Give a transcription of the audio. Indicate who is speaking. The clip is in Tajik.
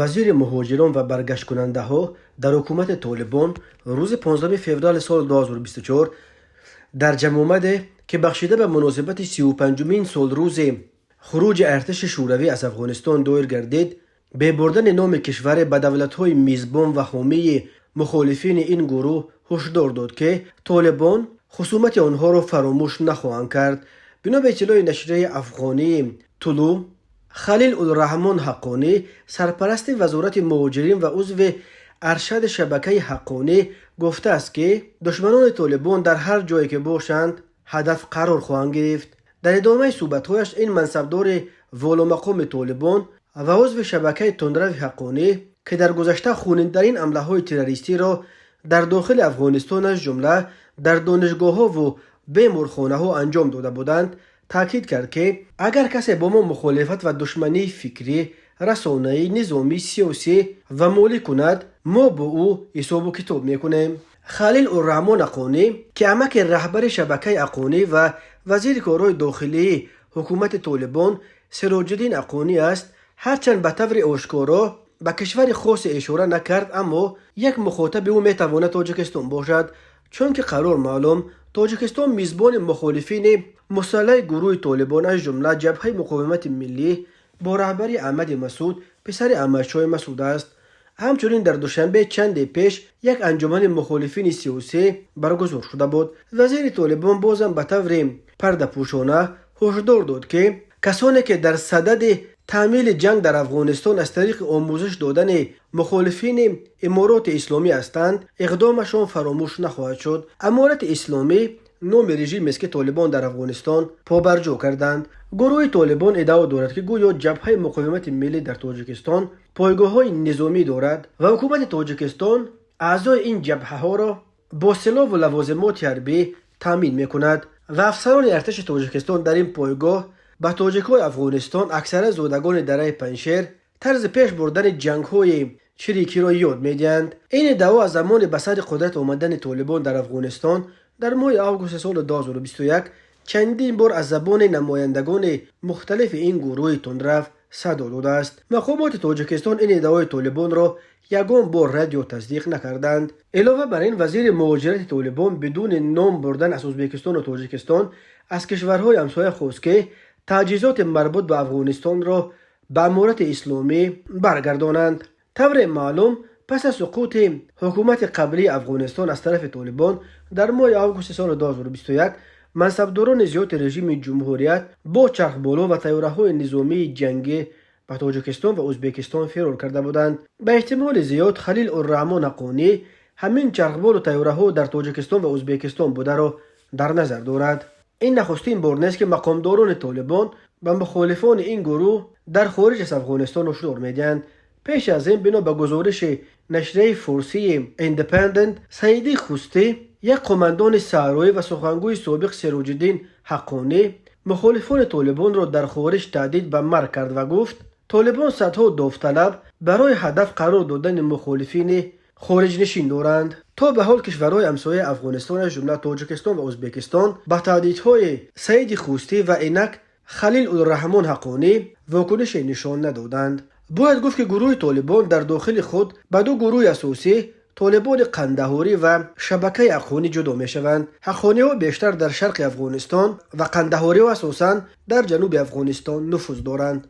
Speaker 1: Вазири муҳоҷирон ва баргашткунандаҳо дар ҳукумати Толибон, рӯзи 15 феврали соли 2024 дар ҷамъомаде, ки бахшида ба муносибати 35-умин солрӯзи хуруҷи артиши Шӯравӣ аз Афғонистон доир гардид, бе бурдани номи кишваре ба давлатҳои мизбон ва ҳомии мухолифини ин гурӯҳ ҳушдор дод, ки Толибон хусумати онҳоро фаромӯш нахоҳанд кард. Бино ба иттилои нашрияи афғонии Тулӯъ, Халил Улраҳмон Ҳаққонӣ, сарпарасти вазорати муҳоҷирин ва узви аршади шабакаи Ҳаққонӣ, гуфтааст, ки душманони Толибон дар ҳар ҷое ки бошанд, ҳадаф қарор хоҳанд гирифт. Дар идомаи суҳбатҳояш ин мансабдори воломақоми Толибон ва узви шабакаи тундрави Ҳаққонӣ, ки дар гузашта хунинтарин ҳамлаҳои террористиро дар дохили Афғонистон, аз ҷумла дар донишгоҳҳову беморхонаҳо анҷом дода буданд, таъкид кард, ки агар касе бо мо мухолифат ва душмании фикрӣ, расонаӣ, низомӣ, сиёсӣ ва молӣ кунад, мо бо ӯ ҳисобу китоб мекунем. Халил Урраҳмон Ҳаққонӣ, ки амаки раҳбари шабакаи Ҳаққонӣ ва вазири корҳои дохилии ҳукумати Толибон Сироҷиддин Ҳаққонӣ аст, ҳарчанд ба таври ошкоро ба кишвари хосе ишора накард, аммо як мухотаби ӯ метавонад Тоҷикистон бошад, чунки қарор маълум, Тоҷикистон мизбони мухолифини мусаллаҳи гурӯҳи Толибон, аз ҷумла Ҷабҳаи муқовимати миллӣ бо раҳбари Аҳмади Масуд, писари Аҳмадшоҳи Масуд аст. Ҳамчунин дар Душанбе чанде пеш як анҷумани мухолифини сиёсӣ баргузор шуда буд. Вазири Толибон бозам ба таври пардапӯшона ҳушдор дод, ки касоне ки дар садади таъмили ҷанг дар Афғонистон аз тариқи омӯзиш додани мухолифини Имороти Исломӣ ҳастанд, иқдомашон фаромӯш нахоҳад шуд. Аморати Исломӣ номи режимест, ки Толибон дар Афғонистон побарҷо карданд. Гурӯҳи Толибон иддао дорад, ки гӯё Ҷабҳаи муқовимати миллӣ дар Тоҷикистон пойгоҳҳои низомӣ дорад ва ҳукумати Тоҷикистон аъзои ин ҷабҳаҳоро бо силоҳву лавозимоти ҳарбӣ таъмин мекунад ва афсарони артиши Тоҷикистон дар ин пойгоҳ ба тоҷикҳои Афғонистон, аксаран зодагони дараи Панҷшер, тарзи пеш бурдани ҷангҳои чирикиро ёд медиҳанд. Ин иддао аз замони ба сари қудрат омадани Толибон дар Афғонистон дар моҳи августи соли 2021 чандин бор аз забони намояндагони мухталифи ин гурӯҳи тундрав садо додааст. Мақомоти Тоҷикистон ин иддаои Толибонро ягон бор рад ё тасдиқ накарданд. Илова бар ин, вазири муҳоҷирати Толибон бидуни ном бурдан аз Ӯзбекистону Тоҷикистон аз кишварҳои ҳамсоя хост, ки таҷҳизоти марбут ба Афғонистонро ба Аморати Исломӣ баргардонанд. Тавре маълум, пас аз суқути ҳукумати қаблии Афғонистон аз тарафи Толибон дар моҳи августи соли 2021, мансабдорони зиёди режими ҷумҳурият бо чархболо ва тайёраҳои низомии ҷангӣ ба Тоҷикистон ва Ӯзбекистон фирор карда буданд. Ба эҳтимоли зиёд, Халил Урраҳмон Ҳаққонӣ ҳамин чархболу тайёраҳо дар Тоҷикистон ва Ӯзбекистон бударо дар назар дорад. Ин нахустин бор нест, ки мақомдорони Толибон ба мухолифони ин гурӯҳ дар хориҷ аз Афғонистон ҳушдор медиҳанд. Пеш аз ин, бино ба гузориши нашрияи форсии Индепендент, Саиди Хустӣ, як қумандони саҳроӣ ва сухангӯи собиқ Сироҷиддин Ҳаққонӣ, мухолифони Толибонро дар хориҷ таҳдид ба марг кард ва гуфт, Толибон садҳо довталаб барои ҳадаф қарор додани мухолифини хориҷнишин доранд. То ба ҳол кишварҳои ҳамсояи Афғонистон, аз ҷумла Тоҷикистон ва Ӯзбекистон, ба таҳдидҳои Саиди Хустӣ ва инак Халил Улраҳмон Ҳаққонӣ вокунише нишон надоданд. Бояд гуфт, ки гурӯҳи Толибон дар дохили худ ба ду гурӯҳи асосӣ, Толибони Қандаҳорӣ ва шабакаи Ҳаққонӣ, ҷудо мешаванд. Ҳаққониҳо бештар дар шарқи Афғонистон ва қандаҳориҳо асосан дар ҷануби Афғонистон нуфуз доранд.